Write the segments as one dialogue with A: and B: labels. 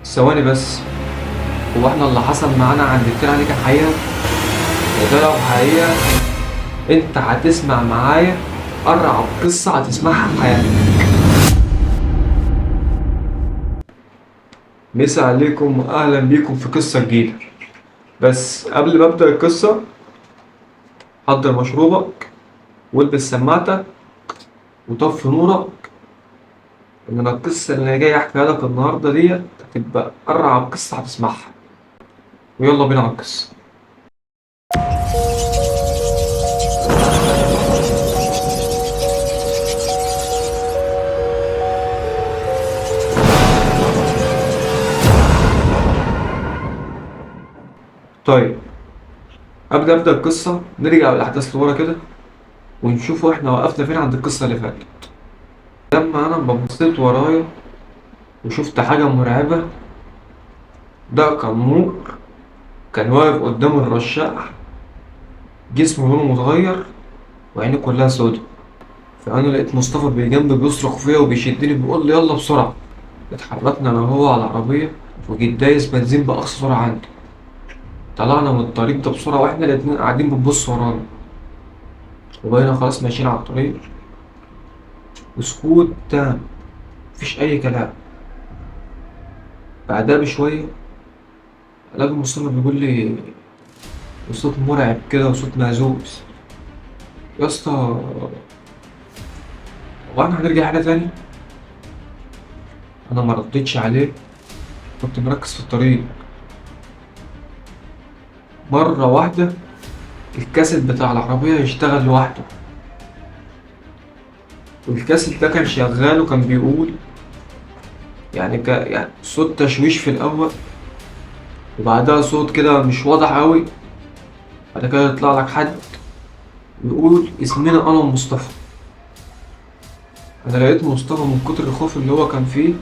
A: ثواني بس، هو احنا اللي حصل معانا عند الترعة دي كان حقيقة؟ ده لو حقيقة انت هتسمع معايا أرعب قصة هتسمعها في حياتك. مسا عليكم واهلا بيكم في قصة جديدة. بس قبل ما ابدأ القصة حضر مشروبك والبس سماعتك وطفي نورك، ان انا القصة اللي انا جاي احكيها لك النهاردة ديت هتبقى أرعب قصة هتسمعها. ويلا بينا على القصة. طيب قبل ابدا القصة نرجع بالاحداث لورا كده ونشوف احنا وقفنا فين عند القصة اللي فاتت. لما انا ببصيت ورايا وشفت حاجة مرعبة، ده كان نور كان واقف قدام الرشاح، جسمه لونه متغير وعينه كلها سودا. فانا لقيت مصطفى بجنبي بيصرخ فيا وبيشدني بيقول لي يلا بسرعة. اتحركنا انا وهو على العربية وجيت دايس بنزين باقصى سرعة عندي. طلعنا من الطريق ده بسرعة واحنا الاتنين قاعدين بنبص ورانا، وبقينا خلاص ماشيين على الطريق وسكوت تام، مفيش أي كلام. بعدها بشوية ألاقي مصطفى بيقول لي بصوت مرعب كده وصوت مهزوز، يا اسطى هو احنا هنرجع هنا تاني؟ أنا ما ردتش عليه، كنت مركز في الطريق. مرة واحدة الكاسيت بتاع العربية يشتغل لوحده، والكاسيت ده كان شغال وكان بيقول يعني صوت تشويش في الأول، وبعدها صوت كده مش واضح أوي، بعد كده يطلع لك حد ويقول اسمنا أنا ومصطفى. أنا لقيت مصطفى من كتر الخوف اللي هو كان فيه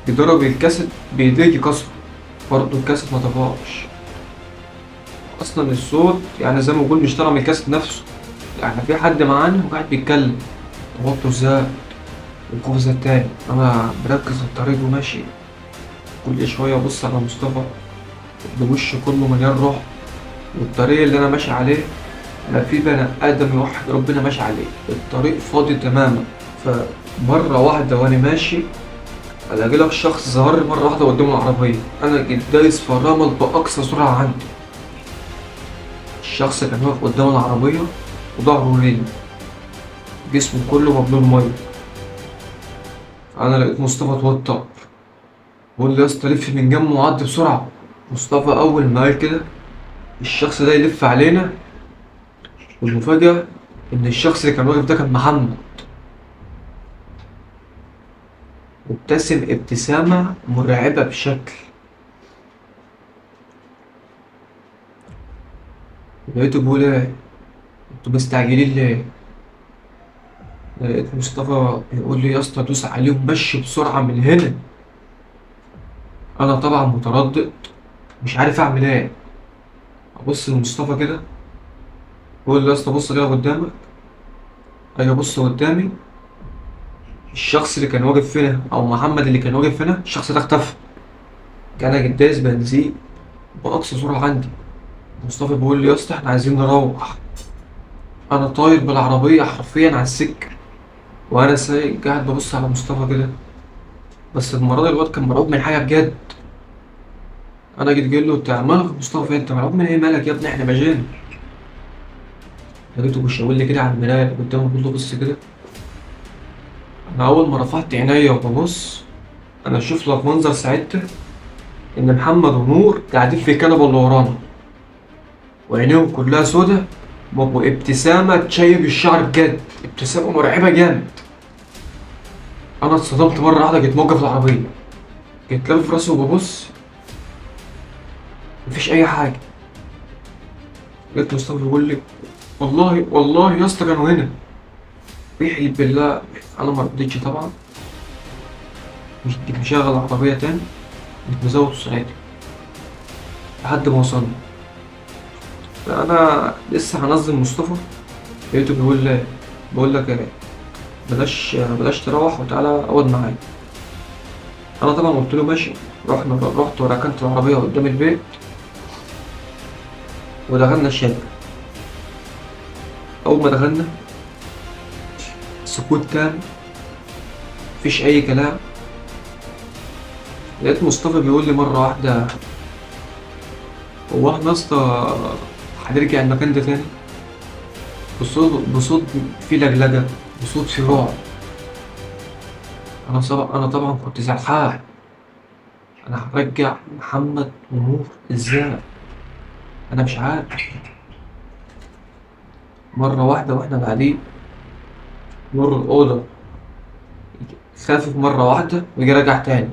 A: بيضرب الكاسيت بإيديه يكسره، برضه الكاسيت ما طفاش أصلا. الصوت يعني زي ما بقول مش طالع من الكاسيت نفسه، يعني في حد معانا وقاعد بيتكلم. توتر زاد والخوف زاد تاني. أنا مركز في الطريق وماشي، كل شوية أبص على مصطفى بوشه كله مليان روح، والطريق اللي أنا ماشي عليه ما في بني آدم يوحد ربنا ماشي عليه، الطريق فاضي تماما. فمرة واحدة وأنا ماشي ألاقي لك شخص ظهر لي مرة واحدة قدام العربية، أنا جيت دايس فرامل بأقصى سرعة عندي. الشخص كان واقف قدام العربية وظهره ليا، جسمه كله مبلول مية. أنا لقيت مصطفى اتوتر، بقول له يا اسطى لف من جنبه وعدي بسرعة. مصطفى أول ما قال كده الشخص ده يلف علينا، والمفاجأة إن الشخص اللي كان واقف ده كان محمد، وابتسم ابتسامة مرعبة بشكل. لقيته بيقول ايه انتوا مستعجلين ليه؟ لقيت مصطفى بيقول لي يا اسطى دوس عليهم مشي بسرعة من هنا. أنا طبعا متردد مش عارف أعمل ايه. أبص لمصطفى كده بقول له يا اسطى بص كده قدامك. أجي أبص قدامي، الشخص اللي كان واقف هنا أو محمد اللي كان واقف هنا الشخص ده اختفى. كان جيت دايس بنزين بأقصى سرعة عندي. مصطفى بيقول لي يا اسطى احنا عايزين نروح. انا طاير بالعربية حرفيا على السكة وانا سايق قاعد ببص على مصطفى كده، بس المرة دي الواد كان مرعوب من حاجة بجد. انا جيت جاي له انت مالك يا مصطفى، انت مرعوب من ايه، مالك يا ابني احنا ماشيين. لقيته بيشاور لي كده على المراية اللي قدامه بيقول له بص كده. انا اول ما رفعت عينيا وببص انا اشوف لك منظر ساعتها ان محمد ونور قاعدين في الكنبة اللي ورانا وعينيهم كلها سودا وابتسامة تشيب الشعر بجد، ابتسامة مرعبة جامد. أنا اتصدمت مرة واحدة، جيت موقف العربية، جيت لافف راسي وببص مفيش أي حاجة. لقيت مصطفى بيقول لي والله والله يا اسطى كانوا هنا، بيحلف بالله. أنا ما ردتش طبعا، مش جيت مشغل العربية تاني، جيت مزود سرعتي لحد ما وصلنا. فأنا لسه هنزل مصطفى لقيته بيقول لي بقول لك ايه بلاش تروح وتعالى اقعد معايا. انا طبعا قلت له ماشي. رحت وركنت العربية قدام البيت ودخلنا الشقة. أول ما دخلنا سكوت تام، مفيش أي كلام. لقيت مصطفى بيقول لي مرة واحدة: هو احنا يا اسطى هنرجع المكان ده تاني؟ بصوت فيه لجلجة، بصوت فيه رعب. أنا طبعا كنت زعلان، أنا هرجع محمد ونور إزاي؟ أنا مش عارف. مرة واحدة وإحنا قاعدين نور الأوضة خافف مرة واحدة ويجي راجع تاني،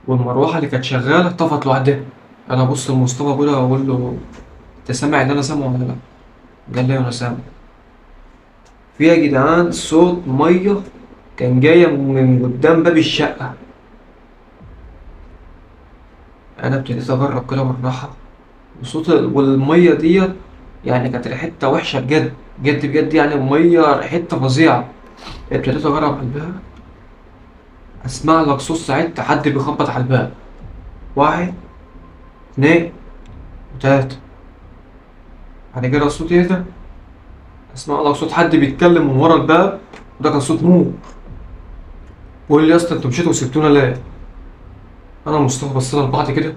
A: والمروحة اللي كانت شغالة طفت لوحدها. أنا أبص لمصطفى كده وأقول له: أنت سامع اللي أنا سامعه ولا لأ؟ قال لي أنا سامع. في يا جدعان صوت مية كان جاية من قدام باب الشقة. أنا ابتديت أجرب كده بالراحة، وصوت والمية ديت يعني كانت ريحتها وحشة بجد بجد بجد، يعني المية ريحتها فظيعة. ابتديت أجرب على الباب، أسمع لك صوت ساعتها حد بيخبط على الباب، 1 2 3. بعد كده الصوت يهدى، أسمع لك صوت حد بيتكلم من ورا الباب، وده كان صوت نور. بيقول لي: يا اسطى انتوا مشيتوا وسبتونا ليه؟ أنا ومصطفى بصينا لبعض كده،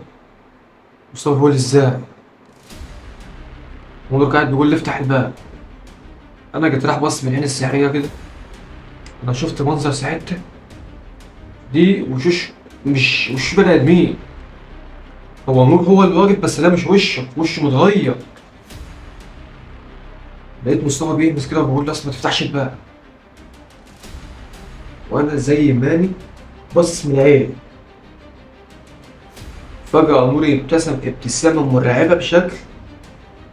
A: مصطفى بيقول لي: ازاي؟ ونور قاعد بيقول لي: افتح الباب. أنا جيت رايح بص من العين السحرية كده، أنا شفت منظر ساعتها دي وشوش مش وش بني آدمين، هو نور هو اللي واقف بس ده مش وشه، وشه متغير. لقيت مصطفى بيهمس كده وبيقول له: اصل ما تفتحش الباب. وانا زي ماني بص من العين، فجأة نور ابتسم ابتسامة مرعبة بشكل،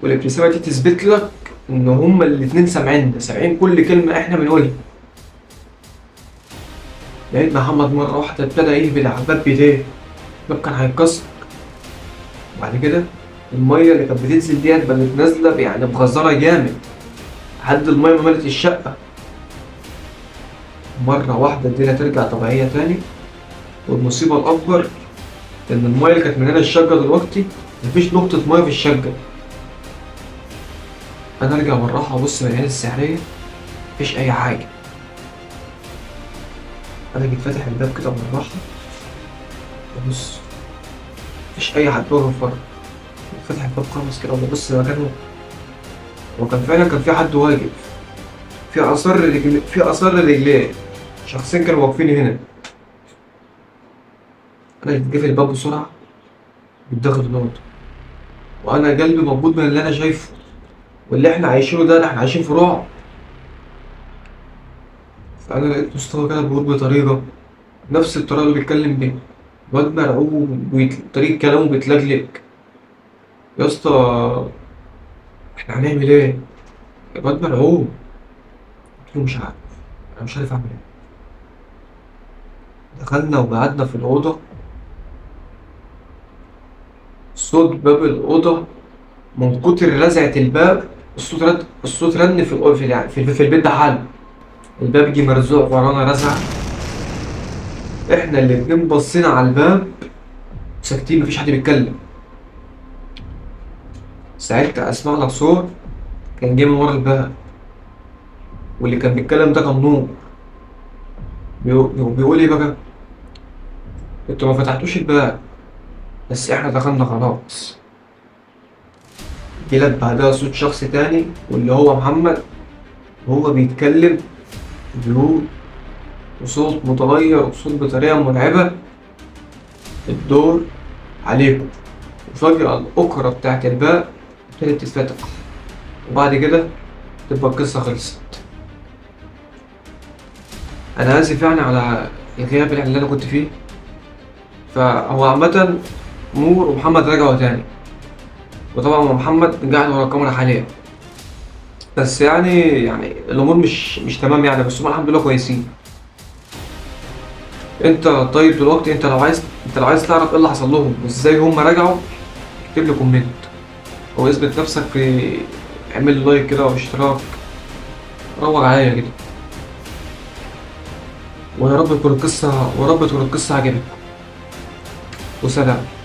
A: والابتسامة دي تثبت لك إن هما الاتنين سامعيننا، سامعين كل كلمة إحنا بنقولها. لقيت محمد مرة واحدة ابتدى يهبد على الباب بإيديه، الباب كان هيتكسر. وبعد كده المية اللي كانت بتنزل ديت بقت نازلة يعني مغزرة جامد لحد المية ما ملت الشقة. مرة واحدة الدنيا ترجع طبيعية تاني، والمصيبة الأكبر إن المية اللي كانت مليانة الشقة دلوقتي مفيش نقطة مية في الشقة. أنا أرجع بالراحة وأبص من العين السحرية، مفيش أي حاجة. أنا جيت فاتح الباب كده بالراحة وأبص، مفيش أي حد واقف بره. فاتح الباب خالص كده وببص مكانه، وكان فعلا كان في حد واقف، في آثار رجليه، شخصين كانوا واقفين هنا. أنا جيت قافل الباب بسرعة، جيت داخل الأوضة وأنا قلبي مبسوط من اللي أنا شايفه واللي إحنا عايشينه ده، إحنا عايشين في رعب. فأنا لقيت مصطفى كده بيقول بطريقة نفس الطريقة اللي بيتكلم بيها، الواد مرعوب وطريقة كلامه بتلجلج. يا اسطى إحنا هنعمل إيه؟ الواد مرعوب. قلت له مش عارف، أنا مش عارف أعمل إيه. دخلنا وقعدنا في الأوضة، صوت باب الأوضة من كتر رزعة الباب الصوت رن في البيت ده حاله. الباب جه مرزوع ورانا رزعة، احنا الاتنين بصينا على الباب ساكتين، مفيش حد بيتكلم. ساعتها اسمع لك صوت كان جاي من ورا الباب، واللي كان بيتكلم ده كان نور. بيقول ايه بقى؟ انتوا ما فتحتوش الباب بس احنا دخلنا خلاص. جيلك بعدها صوت شخص تاني واللي هو محمد، وهو بيتكلم بيقول وصوت متغير وصوت بطريقة مرعبة، الدور عليكم. وفجأة الأكرة بتاعت الباب ابتدت تتفتح، وبعد كده تبقى القصة خلصت. أنا آسف يعني على الغياب اللي أنا كنت فيه. فهو عامة نور ومحمد رجعوا تاني، وطبعا محمد قاعد ورا الكاميرا حاليا، بس يعني الأمور مش تمام يعني، بس هم الحمد لله كويسين. انت طيب دلوقتي انت لو عايز تعرف ايه اللي حصل لهم وازاي هم رجعوا، اكتب لي comment او اثبت نفسك في، اعمل like كده واشتراك، روج عليا كده، ويا رب تكون القصة، ويا رب تكون القصة عجبتكم. وسلام.